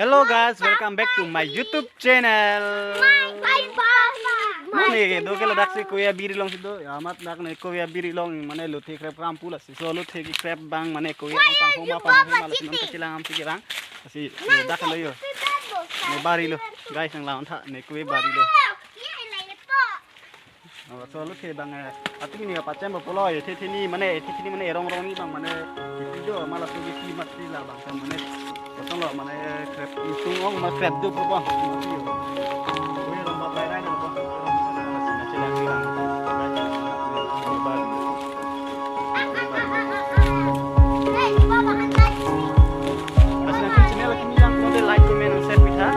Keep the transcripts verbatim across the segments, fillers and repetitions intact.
Hello guys, welcome back to my YouTube channel. Bye bye. Mane do ke ladak si kove abiri along si do. Ya amat dak ne kove abiri along mane lothe krep kram pu lasi. So lothe kekrep abang mane kove along panghu ma panghu ma lasi non kachelang am si kerang. Lasi dak lo yo. Ne bari lo. Guys, nang lawan tha ne kove bari lo. Oh, so lothe abang, eh, ating ni apa cem pulo ya, the the ni mane, the the ni mane rong rong ni abang mane, video malah so di mat si la abang mane, kosong lo mane, eh, krep itung ong ma krep do pulo abang. Mati yo. Kove rong ba bai rai do abang. Sina sina kirang. Lasi nangtum channel kimi jang pulote like, comment, and share pi tha.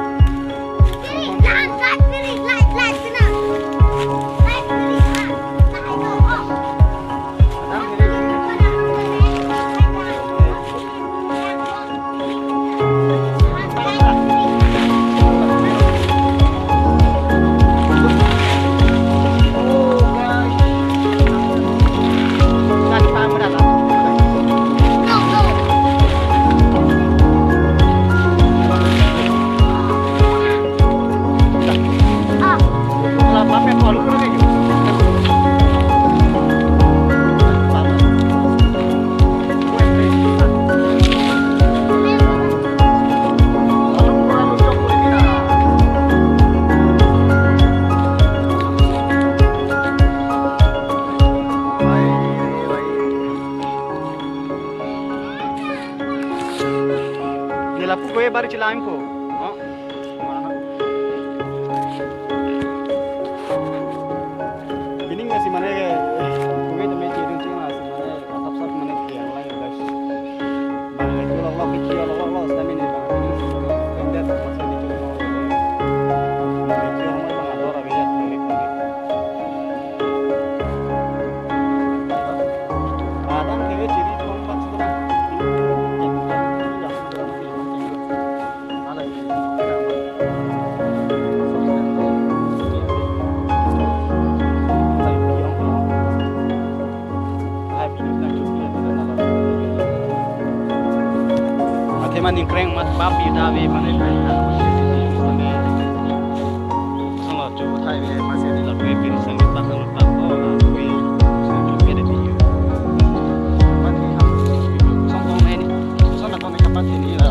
Nila pu kove bari chelang ko. Oh. Pining lasi mane ke, kove tame chedun ching lasi mane, asap sap mane ke yang lain guys. Mane ke lok lok ke lok lok lok, sami ne bang. Pindah tak masih di chuma. Mane ke orang bang ador abi ya, mane ke. Kadang ke chiri tuang pas tu. Athema ningkreng mat bap yu dave mane. Solo chu thai ve masi di la kove piri sang ni tak sang tak ko la kove sang chu ke de yu. Mati ham song tong ni. Song tong ni kapat ni la.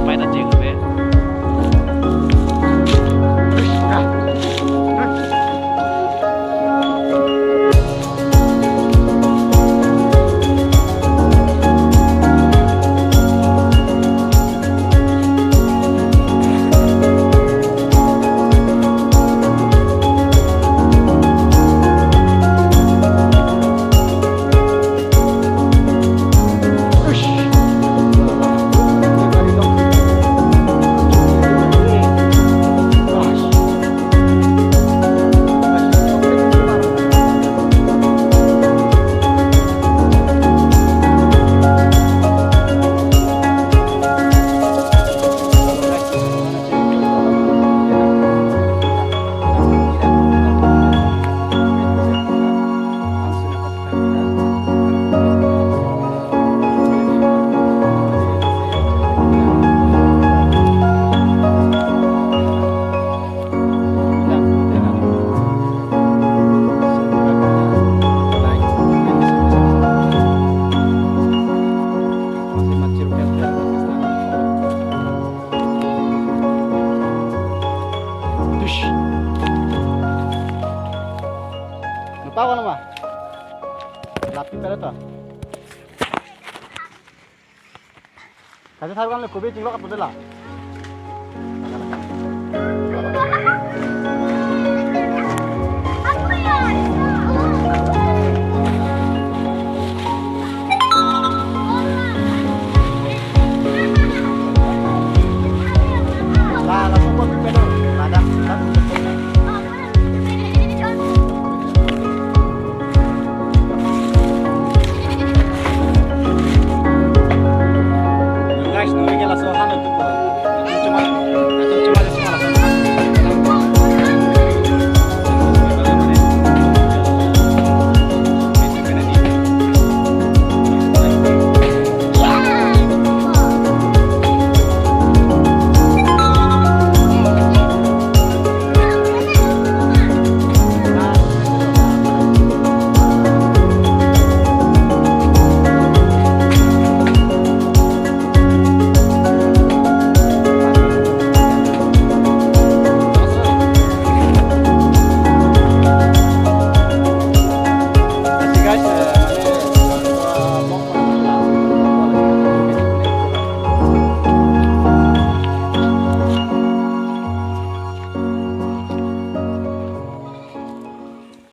Pai ta ching ve. Tush. Lupa ko nama? Lapi pera to. Kasi tharu kan le kove chinglok apo de la.